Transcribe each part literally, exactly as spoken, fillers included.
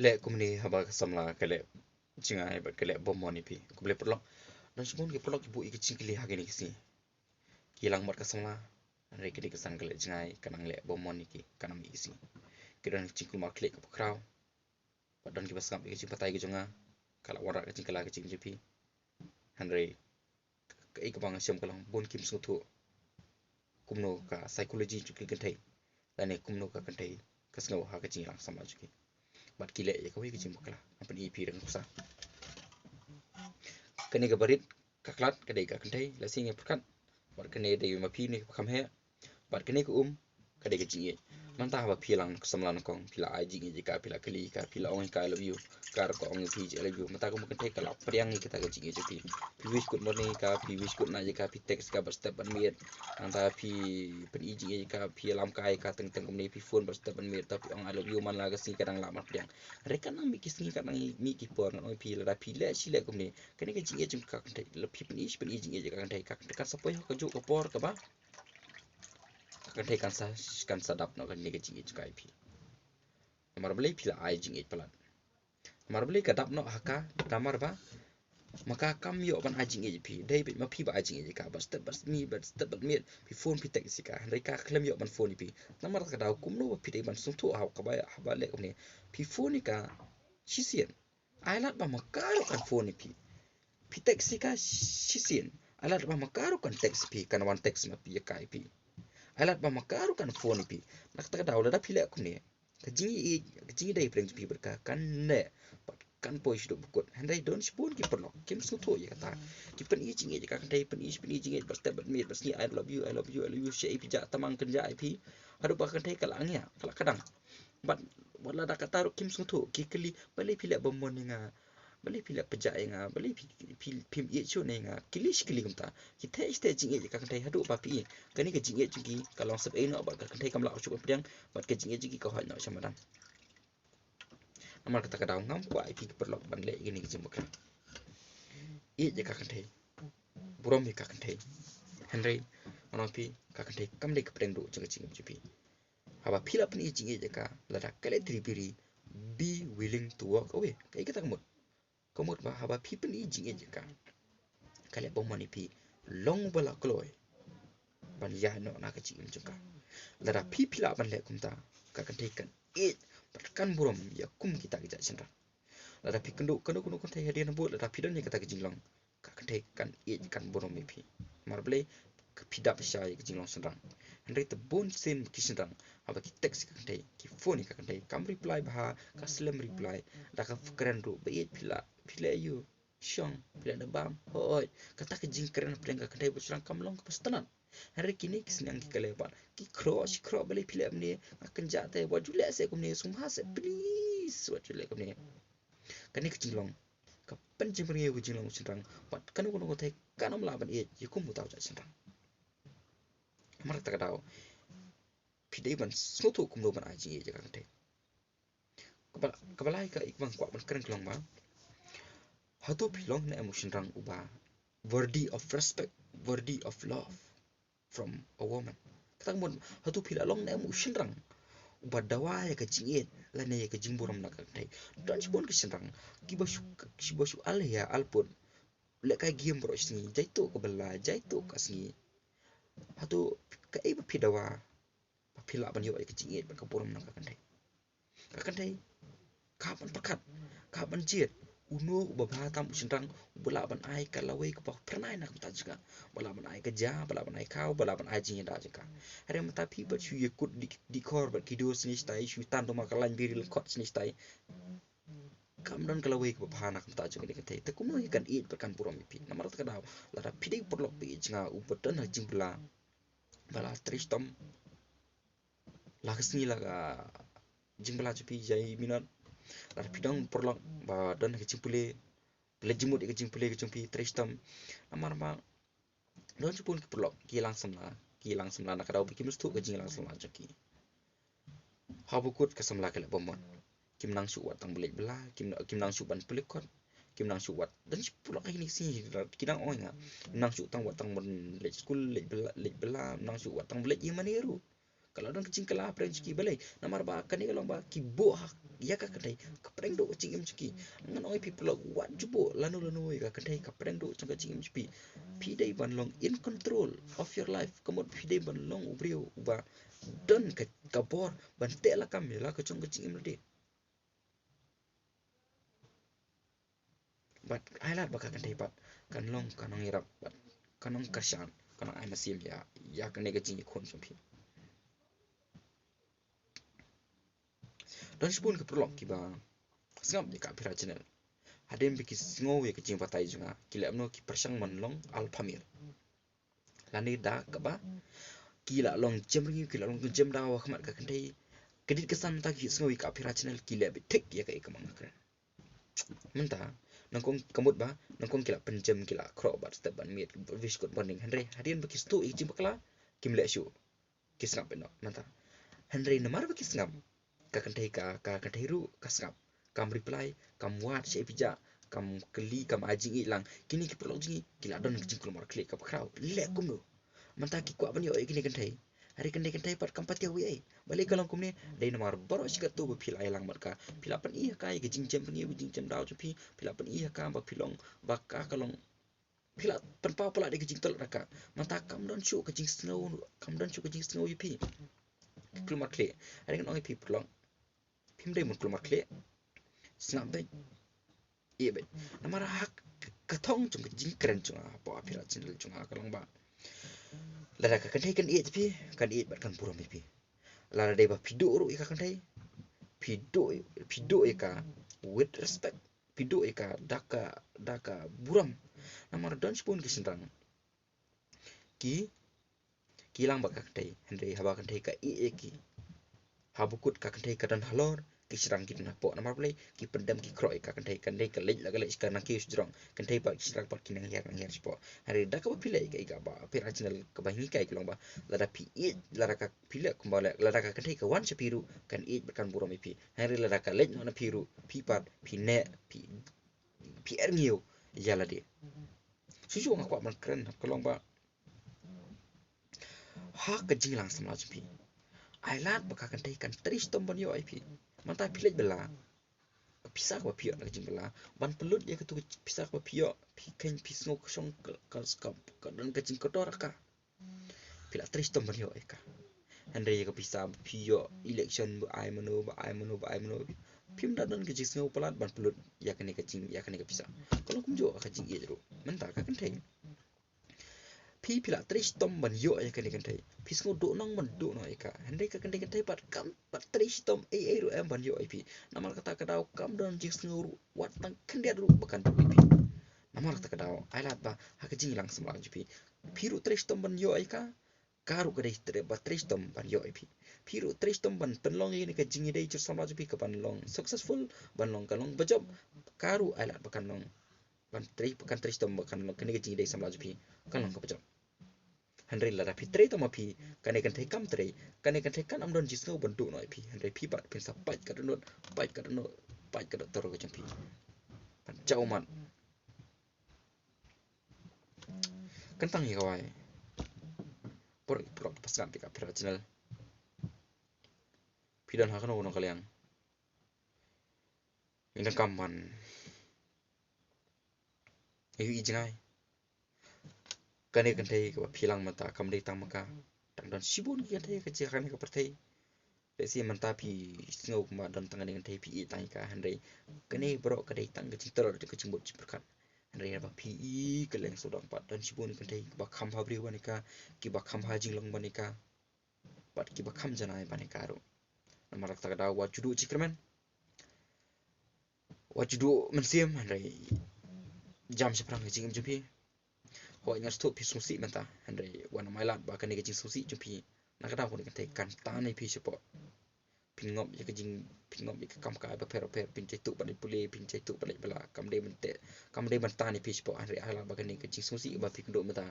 leh kumne haba ka samla ka leh jngai bad ka leh bymman ïa phi. Khublei paralok. Don shibun ki paralok ki buh ïa ki jingkylli ha kine ki sngi. Ki lang mat ka samla, hynrei kine ki san ka leh jngai ka nang leh bymman ïa ki, ka nang ïa ki sngi. Ki don ki jingkulmar khlieh ka bakhraw. Bad don kiba sngap ïa ka jingbatai ka jong nga, ka la wanrah ka jingkylla ka jingim jong phi. Hynrei kaei kaba nga shem ka long bun kim sngewthuh kumno ka psychology jong ki kynthei, lane kumno ka kynthei ka sngew ha ka jingïalang samla jong ki. Bad ki leh ïa kawei ka jingbakla, nga pyni ïa phi da ka nuksa. Kane kaba rit ka khlad ka dei ka kynthei, lehse ngi pyrkhat. Bad kane dei ma phi ne kaba kham heh. Bad kane ka um ka dei ka jingïeit. Mynta haba phi lang samla nyngkong, phi la ai jingïeit ïa ka, phi la kylli ïa ka, phi la ong ïa ka I love you, ka ruh ka ong ïa phi I love you. Mynta ka um ka kynthei ka la pdiang ïa kata ka jingïeit jong phi. Phi wish good morning ïa ka, phi wish good night ïa ka, phi text ïa ka bad step bad miet. Nangta phi pyni jingïeit ïa ka, phi ïalam kai ïa ka teng teng kumne, phi phone bad step bad miet, ta phi ong I love you man la ka sngi, ka dang lah ban pdiang. Hynrei ka nang mih ki sngi, ka nang mih ki por, ngan ong ïa phi, lada phi leh shi leh kumne, kane ka jingïeit jong ka kynthei, lada phi pyni shi pyni jingïeit ïa ka kynthei, ka kynthei kan sa poi ha kajuh ka por kaba ka kynthei kan sa, kan sa dap noh kane ka jingïeit jong ka ïa phi. Namar balei? Phi la ai jingïeit palat. Namar balei ka dap noh ha ka? Namar ba ma ka kam ïoh ban ai jingïeit ïa phi, dei beit ma phi ba ai jingïeit ïa ka, bad step bad miet, bad step bad miet, phi phone phi text ïa ka, hynrei ka khlem ïoh ban phone ïa phi. Namar kata ka daw kumno ba phi dei ban sngewthuh ha kaba, haba leh kumne, phi phone ïa ka shisien, ai lad ba ma ka ruh kan phone ïa phi. Phi text ïa ka shisien, ai lad ba ma ka ruh kan text ïa phi, kan wan text ma phi ïa ka ïa phi. Ai lad ba ma ka ruh kan phone ïa phi. Na kata ka daw lada phi leh kumne, ka jingïeit, ka jingïadei pdeng jong phi bad ka kan neh bad kan poi shaduh ba kut. Hynrei don shibun ki paralok kim sngewthuh ïa kata. Ki pyni jingïeit ïa ka kynthei, pyni, pyni jingïeit bad step bad miet, bad sngi I love you, I love you, I love you, shaei phi jah, tamang kan jah ïa phi. Haduh ba ka kynthei ka la ngiah, ka la kdang. Bad wat lada kata ruh kim sngewthuh, ki kylli, balei phi leh bymman ïa nga? Balei phi leh pjah ïa nga? Balei phi, phi, phim ïeit shuh na ïa nga? Kylli shi kylli kumta. Ki theh shi theh jingïeit ïa ka kynthei haduh ba phi i kane ka jingïeit jong ki ka long sepei noh bad ka kynthei kam lah shuh ban pdiang bad ka jingïeit jong ki ka hoi noh sha madan. Namar kata ka daw ngam kwah ïa phi ki paralok ban leh ïa kine ki jingbakla. Ïeit ïa ka kynthei, burom ïa ka kynthei. Hynrei ngan ong ïa phi, ka kynthei kam dei ka pdeng duh jong ka jingim jong phi. Haba phi la pyni jingïeit ïa ka, lada ka leh tiri biri, be willing to walk away. Kaei kata ka mut? Ka mut ba haba phi pyni jingïeit ïa ka, ka leh bymman ïa phi, long ba la kloi ban ïaid noh na ka jingim jong ka. Lada phi, phi lah ban leh kumta, ka kynthei kan ïeit bad kan burom ïa kum kita ki jait shynrang. Lada phi kynduh kano kano kynthei hadien habud, lada phi don ïa kata ka jinglong, ka kynthei kan ïeit kan burom ïa phi. Namar balei? Ka phi dap shisha ïa ka jinglong shynrang. Hynrei te bun sien ki shynrang, haba ki text ïa ka kynthei, ki phone ïa ka kynthei, kam reply bha, ka slem reply. Da ka kren ruh, ba ïeit phi lah, phi leh aïu, shong, phi leh da bam, hooid. Kata ka jingkren pdeng ka kynthei bad shynrang kam long kaba sngewtynnat. Hynrei kine ki sniang ki kale bad ki khroh shi khroh, balei phi leh kumne, nga kynjah te, wat ju leh seh kumne, sngewbha seh please, wat ju leh kumne. Kane ka jinglong, ka pynjynjar ïa ka jinglong u shynrang bad kano kano ka kynthei kan ym lah ban ïeit ïa kum uta u jait shynrang. Namar kata ka daw phi dei ban sngewthuh kumno ban ai jingïeit ïa ka kynthei. Kaba, kaba lai ka, i kaba nga kwah ban kren ka long ba, hato phi long ne em u shynrang uba worthy of respect, worthy of love from a woman? Kata ka mut, hato phi la long ne em u shynrang uba dawa ïa ka jingïeit lane ïa ka jingburom na ka kynthei? Don shibun ki shynrang kiba shu, kiba shu al heh al put, lehkai game baroh shi sngi, jaitu ka bylla, jaitu ka sngi. Hato kaei ba phi dawa ba phi lah ban ïoh ïa ka jingïeit bad ka burom na ka kynthei? Ka kynthei ka hap ban pyrkhat, ka hap ban jied uno uba bha tam, u shynrang uba lah ban ai ka lawei kaba phyrnai na ka bynta jong ka, uba lah ban ai ka ja, uba lah ban ai khaw, uba lah ban ai jingïada jong ka. Hynrei mynta phi bad shu ïakut dih, dih khor bad ki dur shane shatai, shu tan duma ka lain biri lyngkot shane shatai, kam don ka lawei kaba bha na ka bynta jong kane ka kynthei. Te kumno hi kan ïeit bad kan burom ïa phi? Namar kata ka daw, lada phi dei u paralok ba ïeit jong nga uba don ha ka jingbylla ba la trei shitom la ka sngi, la ka jingbylla jong phi jai minot, lada phi don u paralok ba don ha ka jingpule, ba leit jingmut ïa ka jingpule ka jong phi, trei shitom. Namar ba don shibun ki paralok ki ïalang samla, ki ïalang samla na ka daw ba kim sngewthuh ka jingïalang samla jong ki. Haba kut ka samla ka leh bymman, kim nang shuh wat tang ban leit bylla, kim, kim nang shuh ban pule kot, kim nang shuh wat. Don shi paralok ha kine ki sngi ki dang ong ïa nga, kim nang shuh tang wat tang ban leit skul, leit bylla, leit bylla, kim nang shuh wat tang ban leit ïa mane ruh. Ka la don ka jingkylla pyrshah jong ki, balei? Namar ba kane ka long ba ki buh ha ïa ka kynthei ka pyrshah duh ka jingim jong ki. Ngan ong ïa phi paralok, wat ju buh lano lano ïa ka kynthei ka pyrshah duh jong ka jingim jong phi. Phi dei ban long in control of your life. Ka mut phi dei ban long u briew uba don ka, ka bor ban teh lakam ïa la ka jong ka jingim lade. Bad ai lad ba ka kynthei pat kan long ka nongïarap, bad ka nongkyrshan, ka nongai mynsiem ïa, ïa kane ka jingïakhun jong phi. Don shibun ki paralok kiba sngap ïa ka Aphira channel. Hadien ba ki sngew ïa ka jingbatai jong nga, ki leh kumno? Ki pyrshang ban long alpha male. Lane da kaba ki la long jem rngiew, ki la long jem daw ha khmat ka kynthei. Ka dei ka san mynta ki sngew ïa ka Aphira channel, ki leh beit thik ïa kaei kaba nga kren. Mynta, nyngkong ka mut ba nyngkong ki la pynjem, ki la khroh bad step ban miet, wish good morning. Hynrei hadien ba ki sngewthuh ïa ka jingbakla, kim leh shuh. Ki sngap noh mynta. Hynrei namar ba ki sngap, ka kynthei ka, ka kynthei ruh ka sngap. Kam reply, kam wad sha ïa phi ja, kam kylli, kam ai jingïeit lang. Kine ki paralok jong ngi ki la don ka jingkulmar khlieh kaba khraw. Leh kumno? Mynta ki kwah ban ïoh ïa kine ki kynthei. Hynrei kine ki kynthei pat kam pat ïoh ei ei. Balei ka long kumne? Dei namar baroh shi katto ba phi la ïalang bad ka, phi la pyni ïa ka ïa ka jingjem rngiew, ka jingjem daw jong phi. Phi la pyni ïa ka ba phi long, ba ka ka long, phi la pynpaw palat ïa ka jingtlot ïa ka. Mynta kam don shuh ka jingsngew, kam don shuh ka jingsngew ïa phi. Kulmar khlieh. Hynrei ngan ong ïa phi paralok, phim dei ban kulmar khlieh. Sngap beit. Ïeit beit. Namar ha ka thong jong ka jingkren jong nga hapoh Aphira channel jong nga ka long ba, lada ka kynthei kan ïeit ïa phi, kan ïeit bad kan burom ïa phi. Lada dei ba phi duh ruh ïa ka kynthei, phi duh, phi duh ïa ka with respect, phi duh ïa ka da ka, da ka burom. Namar don shibun ki shynrang ki, ki ïalang bad ka kynthei, hynrei haba ka kynthei ka ïeit ïa ki, haba kut ka kynthei ka don halor, ki shynrang ki don hapoh. Namar balei? Ki pyndem, ki khroh ïa ka kynthei. Ka kynthei ka leit la ka leit, ka nangkiew shajrong. Kynthei pat, ki shynrang pat ki nang hiar, nang hiar shapoh. Hynrei da kaba phi leh ïa ka, ïa kaba Aphira channel kaba ngi hikai ka long ba, lada phi ïeit, lada ka phi leh kumba leh, lada ka kynthei ka wan sha phi ruh, kan ïeit bad kan burom ïa phi. Hynrei lada ka leit noh na phi ruh, phi pat phi neh, phi, phi er rngiew ïa lade. Shuh shuh nga kwah ban kren ka long ba, ha ka jingïalang samla jong phi, ai lad ba ka kynthei kan trei shitom ban ïoh ïa phi. Mynta phi leit bylla, ka pisa kaba phi ïoh na ka jingbylla, ban pynlut ïa katu ka pisa kaba phi ïoh, phi kheiñ, phi sngew ka shong, ka, ka, ka, ka don ka jingkordor ha ka. Phi la trei shitom ban ïoh ïa ka. Hynrei ïa ka pisa ba phi ïoh election, ba ai mano, ba ai mano, ba ai mano, phim da don ka jingsngew palat ban pynlut ïa kane ka jing, ïa kane ka pisa. Ka long kumjuh ka jingïeit ruh. Mynta ka kynthei, phi, phi la trei shitom ban ïoh ïa kane ka kynthei. Phi sngew duh nong ban duh noh ïa ka. Hynrei ka kynthei, kynthei pat kam pat trei shitom ei ei ruh em ban ïoh ïa phi. Namar kata ka daw kam don jingsngew ruh wat tang khyndiat ruh ba kan duh ïa phi. Namar kata ka daw ai lad ba ha ka jingïalang samla jong phi, phi ruh trei shitom ban ïoh ïa ka, ka ruh ka dei trei, ba trei shitom ban ïoh ïa phi. Phi ruh trei shitom ban pynlong ïa kane ka jingïadei jong samla jong phi ka ban long successful, ban long, ka long bajop. Ka ruh ai lad ba kan long, ban trei, ba kan trei shitom ba kan long kane ka jingïadei samla jong phi kan long kaba jop. Hynrei lada phi trei tang ma phi, kane ka kynthei kam trei, kane ka kynthei kan ym don jingsngew ban duh noh ïa phi. Hynrei phi pat phin sa pait ka dohnud, pait ka dohnud, pait ka dohnud ka jong phi. Ban jaw ummat. Kyntang ïa kawei, por, por, pas ngan pick up ïa ka channel. Phi don ha kano kano ka liang, ngi donkam ban ïohi jngai. Kane ka kynthei kaba phi ïalang mynta kam dei tang ma ka. Tang don shibun ki kynthei ka jia kane ka pyrthei. Lehse mynta phi sngew kumba don tang kane ka kynthei phi ïeit tang ïa ka, hynrei kane baroh ka dei tang ka jingtyrwa jong ka jingmut jingpyrkhat. Hynrei haba phi ïohi kylleng sawdong pat don shibun ki kynthei kiba kham bha briew ban ïa ka, kiba kham bha jinglong ban ïa ka, bad kiba kham janai ban ïa ka ruh. Namar kata ka daw wat ju duh jingkyrmen, wat ju duh mynsiem, hynrei jam shaphrang ka jingim jong phi. Hooid nga sngewthuh phi sngewsih mynta, hynrei wat nym ai lad ba kane ka jingsngewsih jong phi na ka daw kane ka kynthei kan tan ïa phi shapoh. Phin ngop ïa ka jing, phin ngop ïa ka kam kai bapher bapher, phin jai tuh ban leit pule, phin jai tuh ban leit bylla, kam dei ban teh, kam dei ban tan ïa phi shapoh. Hynrei ai lad ba kane ka jingsngewsih ba phi kynduh mynta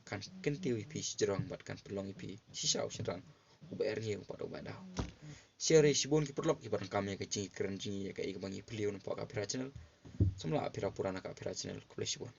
kan kyntiew ïa phi shajrong bad kan pynlong ïa phi shisha u shynrang uba er rngiew bad uba daw. Shisha re shibun ki paralok kiba donkam ïa ka jingkren jong ngi ïa kaei kaba ngi phylliew na ka Aphira channel. Samla Aphira pura na ka Aphira channel. Khublei shibun.